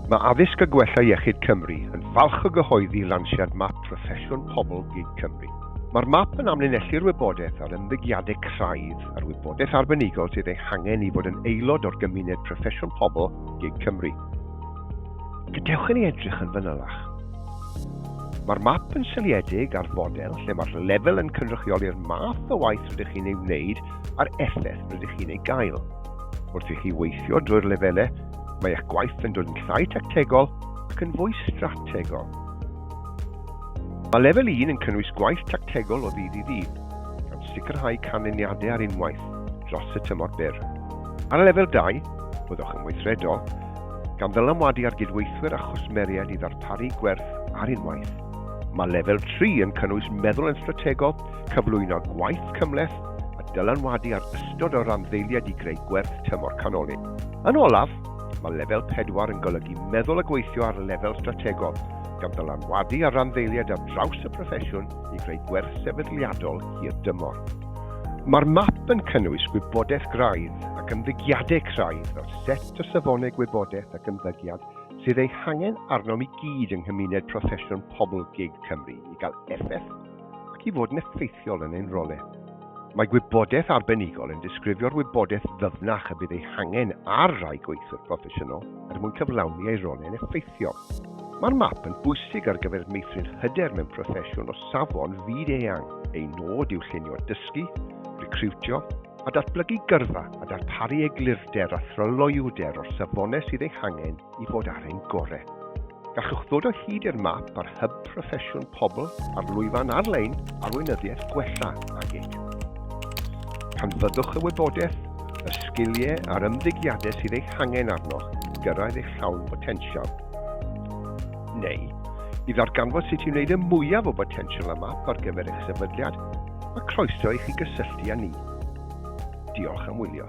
Mae Addysg a Gwella Iechyd Cymru yn falch o gyhoeddi lansiad Map Proffesiwn Pobl gig Cymru. Mae'r map yn amlinellu'r wybodaeth a'r ymddygiadau craidd a'r wybodaeth arbenigol sydd ei hangen i fod yn aelod o'r gymuned Proffesiwn Pobl gig Cymru. Gadewch i ni edrych yn fanylach. Mae'r map yn seiliedig ar fodel lle mae'r lefel yn cynrychioli'r math o waith rydych chi'n ei wneud a'r effaith rydych chi'n ei gael. Wrth i chi weithio drwy'r lefelau, mae eich gwaith yn dod yn llai tactegol ac yn fwy strategol. Mae lefel 1 yn cynnwys gwaith tactegol o ddydd i ddydd, gan sicrhau canlyniadau ar unwaith dros y tymor byr. Ar lefel 2, byddwch yn weithredol, gan ddylanwadu ar gydweithwyr a chwsmeriaid i ddarparu gwerth ar unwaith. Mae lefel 3 yn cynnwys meddwl yn strategol, cyflwyno gwaith cymhleth a dylanwadu ar ystod o randdeiliaid i greu gwerth tymor canolig. Yn olaf, mae lefel 4 yn golygu meddwl a gweithio ar lefel strategol, gan ddylanwadu ar randdeiliaid ar draws y proffesiwn i greu gwerth sefydliadol hir dymor. Mae'r map yn cynnwys gwybodaeth graidd ac ymddygiadau craidd fel set o safonau gwybodaeth ac ymddygiad sydd eu hangen arnom i gyd yng nghymuned proffesiwn pobl gig Cymru i gael effaith ac i fod yn effeithiol yn ein rolau. Mae gwybodaeth arbenigol yn disgrifio'r wybodaeth ddyfnach y bydd ei hangen ar rai gweithwyr proffesiynol er mwyn cyflawni eu rolau'n effeithiol. Mae'r map yn bwysig ar gyfer meithrin hyder mewn proffesiwn o safon fyd-eang. Ei nod yw llunio dysgu, recriwtio a datblygu gyrfa a darparu eglurder a thryloywder o'r safonau sydd eu hangen i fod ar ein gorau. Gallwch ddod o hyd i'r map ar Hyb Proffesiwn Pobl ar lwyfan ar-lein Arweinyddiaeth Gwella AGIC. Canfyddwch y wybodaeth, y sgiliau a'r ymddygiadau sydd eu hangen arnoch i gyrraedd eich llawn botensial. Neu, i ddarganfod sut i wneud y mwyaf o botensial y map ar gyfer eich sefydliad, mae croeso i chi gysylltu â ni. Diolch am wylio.